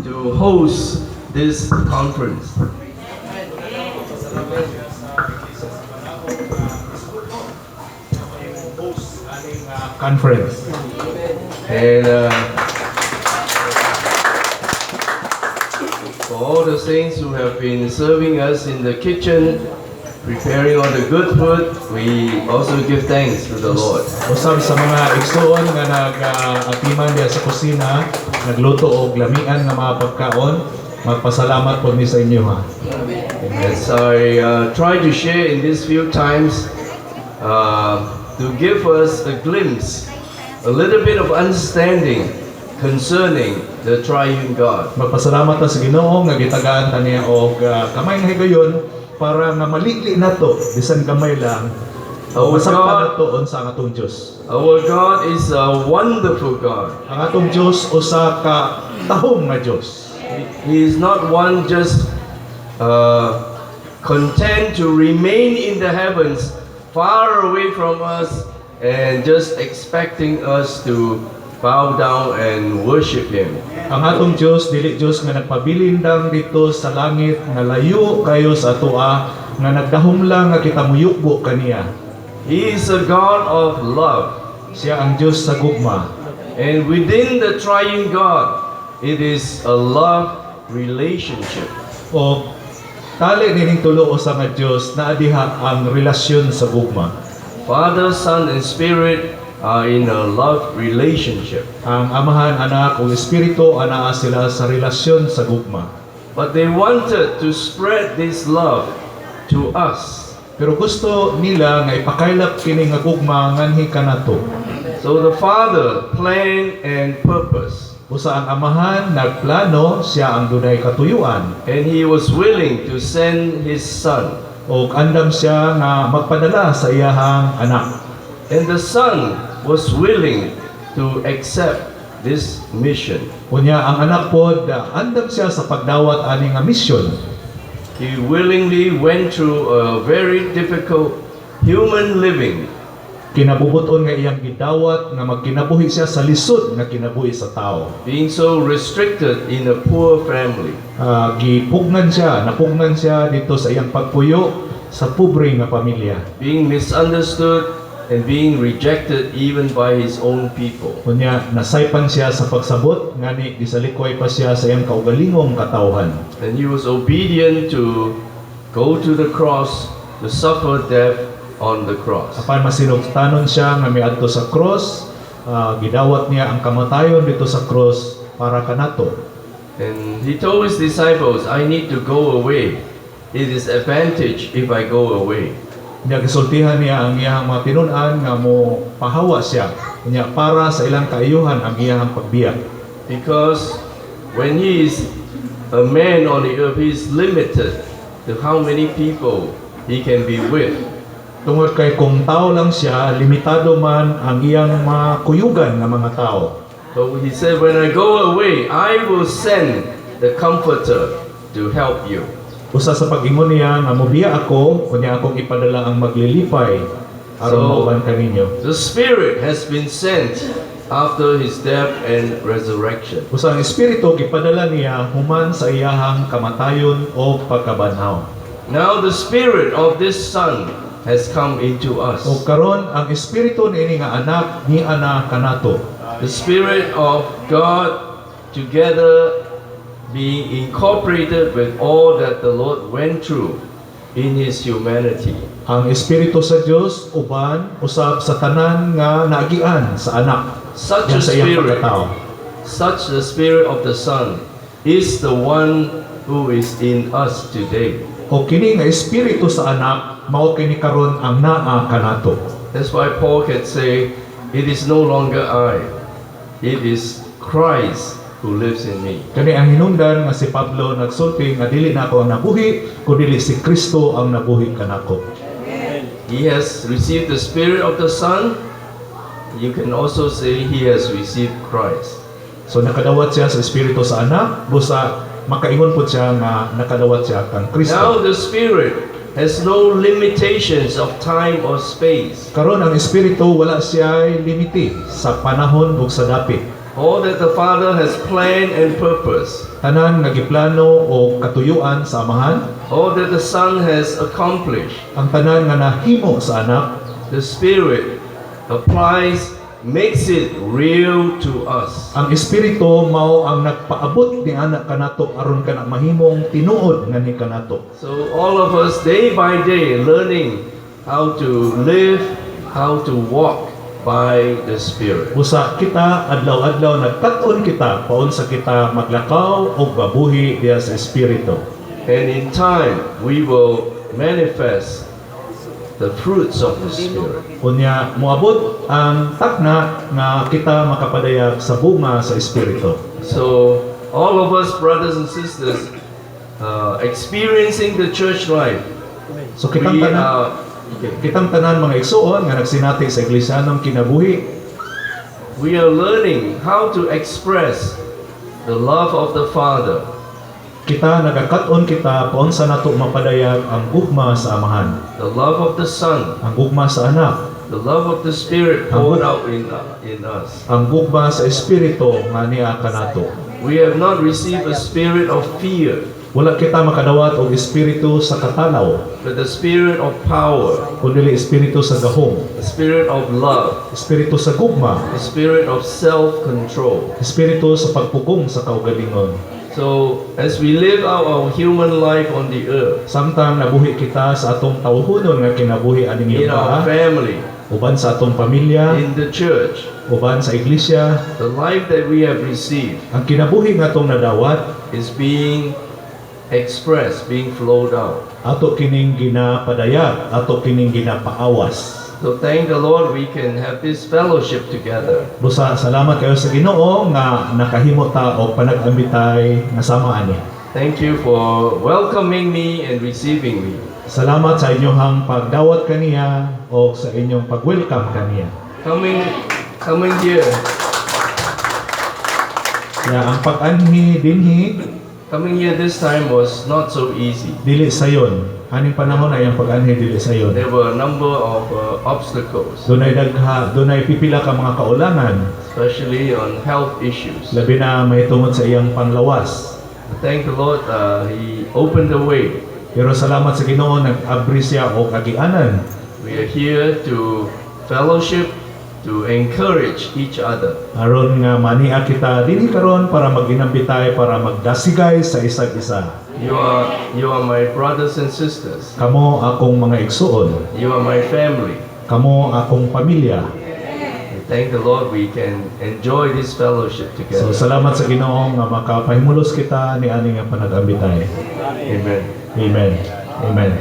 to host this conference. Pasalamat siya sa Iglesia sa Banaog nga isguto nga mahimong host aning conference. And for all the saints who have been serving us in the kitchen, preparing all the good food, we also give thanks to the Lord. Usab sa mga igsuon nga nag-atiman diha sa kusina, nagluto og lamian nga mga pagkaon, magpasalamat po mi sa inyo ha. As I try to share in these few times, to give us a glimpse, a little bit of understanding concerning the Triune God. Magpasalamat ta sa Ginoo nga gitagaan ta niya og kamay nga higayon para nga malili nato bisan gamay lang Our masabtan God, nato unsa ang atong Dios. Our God is a wonderful God. Ang atong Dios usa ka tahom nga Dios. He is not one just content to remain in the heavens, far away from us, and just expecting us to bow down and worship Him. Ang atong Dios dili Dios nga nagpabilin lang dito sa langit nga layo kayo sa atoa nga nagdahom lang nga kita muyukbo kaniya. He is a God of love. Siya ang Dios sa gugma. And within the Triune God, it is a love relationship. O tali nining tulo usa nga Dios naa diha ang relasyon sa gugma. Father, Son, and Spirit are in a love relationship. Ang Amahan, Anak ug Espiritu anaa sila sa relasyon sa gugma. But they wanted to spread this love to us. Pero gusto nila nga ipakaylap kini nga gugma nganhi kanato. So the Father planned and purpose, Usa ang Amahan nagplano, siya ang dunay katuyuan and he was willing to send his Son. Ug andam siya nga magpadala sa iyahang anak. And the Son was willing to accept this mission. Unya ang anak pod andam siya sa pagdawat ani nga misyon. He willingly went through a very difficult human living. Kinabubuton nga iyang gidawat nga magkinabuhi siya sa lisod nga kinabuhi sa tao. Being so restricted in a poor family. Gipugnan siya, napugnan siya dito sa iyang pagpuyo sa pobre nga pamilya. Being misunderstood and being rejected even by his own people. Unya nasaypan siya sa pagsabot ngani gisalikway pa siya sa iyang kaugalingong katawhan. And he was obedient to go to the cross to suffer death on the cross. Apan masinugtanon siya nga miadto sa cross, gidawat niya ang kamatayon dito sa cross para kanato. And he told his disciples, "I need to go away. It is advantage if I go away." Nya gisultihan niya ang iyang mga tinun-an nga mo pahawa siya. Unya para sa ilang kaayuhan ang iyang pagbiya. Because when he is a man on the earth, he is limited to how many people he can be with. Tungod kay kung tao lang siya, limitado man ang iyang makuyugan nga mga tao. But he said, "When I go away, I will send the Comforter to help you." Usa sa pag-ingon niya nga mobiya ako, unya akong ipadala ang maglilipay aron mauban kaninyo. The Spirit has been sent after his death and resurrection. Usa ang Espiritu gipadala niya human sa iyahang kamatayon o pagkabanhaw. Now the Spirit of this Son has come into us. O karon ang Espiritu niini nga anak ni ana kanato. The Spirit of God together being incorporated with all that the Lord went through in his humanity. Ang Espiritu sa Dios uban usab sa tanan nga naagian sa anak Such a diyan sa iyang spirit, pagkatao. Such the Spirit of the Son is the one who is in us today. O kini nga Espiritu sa anak mao kini karon ang naa kanato. That's why Paul can say, "It is no longer I, it is Christ who lives in me." Kani ang hinungdan nga si Pablo nagsulti nga dili na ako ang nabuhi kundi si Kristo ang nabuhi kanako. He has received the Spirit of the Son. You can also say he has received Christ. So nakadawat siya sa Espiritu sa anak, busa makaingon po siya nga nakadawat siya kang Now Kristo. The Spirit has no limitations of time or space. Karon ang Espiritu wala siya limite sa panahon ug sa dapit. All that the Father has planned and purposed, Tanan nga giplano o katuyuan sa Amahan, all that the Son has accomplished, ang tanan nga nahimo sa Anak, the Spirit applies, makes it real to us. Ang Espiritu mao ang nagpaabot ni ana kanato aron kana mahimong tinuod nga ni kanato. So all of us, day by day, learning how to live, how to walk by the Spirit. Busa kita adlaw-adlaw nagkat-on kita paunsa kita maglakaw og mabuhi diha sa Espiritu. And in time, we will manifest the fruits of the Spirit. Unya moabot ang takna nga kita makapadayag sa bunga sa Espiritu. So all of us, brothers and sisters, experiencing the church life, So kitang we tanan are kitang tanan, mga igsuon nga nagsinati sa iglesia kinabuhi, we are learning how to express the love of the Father, kita nagakat-on kita paunsa nato mapadayag ang gugma sa Amahan, the love of the Son, ang gugma sa Anak, the love of the Spirit poured out in us. Ang gugma sa Espiritu nga niya kanato. We have not received a spirit of fear, Wala kita makadawat og espiritu sa katalaw, but the spirit of power, kundi espiritu sa gahom, the spirit of love, espiritu sa gugma, the spirit of self-control. Espiritu sa pagpugong sa kaugalingon. So, as we live out our human life on the earth, Samtang nabuhi kita sa atong tawhonon nga kinabuhi aning in our yuta, family, uban sa atong pamilya, in the church, uban sa iglesia, the life that we have received ang kinabuhi nga atong nadawat is being expressed, being flowed out. Ato kining ginapadayag, ato kining ginapaawas. So thank the Lord we can have this fellowship together. Busa salamat kayo sa Ginoo nga nakahimo ta og panag-ambitay nga sama ani. Thank you for welcoming me and receiving me. Salamat sa inyong pagdawat kaniya o sa inyong pag-welcome kaniya. Coming here, Kaya ang pag-anhi dinhi coming here this time was not so easy. Dili sayon. Aning panahon ay ang pag-anhi dili sayon. There were a number of obstacles, Dunay dagha, dunay pipila ka mga kaulangan, especially on health issues. Labi na may tungod sa iyang panglawas. Thank the Lord, He opened the way. Pero salamat sa Ginoo, nag-abri siya og agianan. We are here to fellowship, to encourage each other. Aron nga mania kita dinhi karon para maginambitay, para magdasigay sa isag isa. You are my brothers and sisters. Kamo akong mga igsuon, You are my family. Kamo akong pamilya. We thank the Lord we can enjoy this fellowship So together. Salamat sa Ginoo nga makapahimulos kita ni ani nga panag-ambitay. Amen. Amen. Amen.